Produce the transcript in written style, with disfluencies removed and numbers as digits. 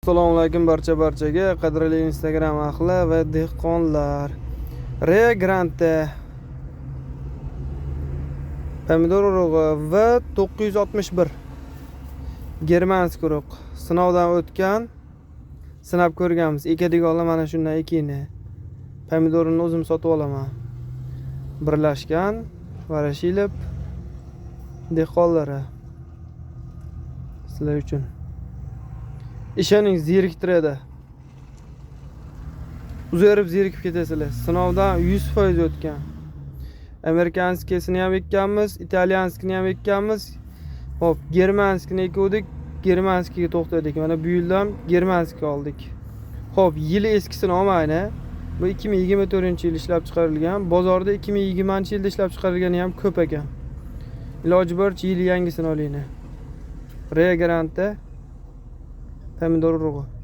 Assalomu alaykum barcha-barchaga, qadrli Instagram ahli va dehqonlar. Rio Grande pomidor urug'i V961, германский urug', sinovdan o'tgan, sinab ko'rganmiz. Ekadiganlar mana shundan ekinglar. Pomidorini o'zim sotib olaman. Birlashgan Voroshilov dehqonlari, sizlar uchun. Ishoning, zeriktiradi. Uzarib zerikib ketasizlar. Sinovdan 100% o'tgan. Американский sini ham ekkanmiz, итальянский ni ham ekkanmiz. Xo'p, германский ni ekuvdik, германский ga to'xtadik. Mana bu yilda ham германский oldik. Xo'p, yili eskisini olmayni. Bu 2024-yil ishlab chiqarilgan. Bozorda 2020-yilda ishlab chiqarilgani ham ko'p ekan. Iloji boricha yili yangisini olinglar. Rio Grande pomidor urug'i.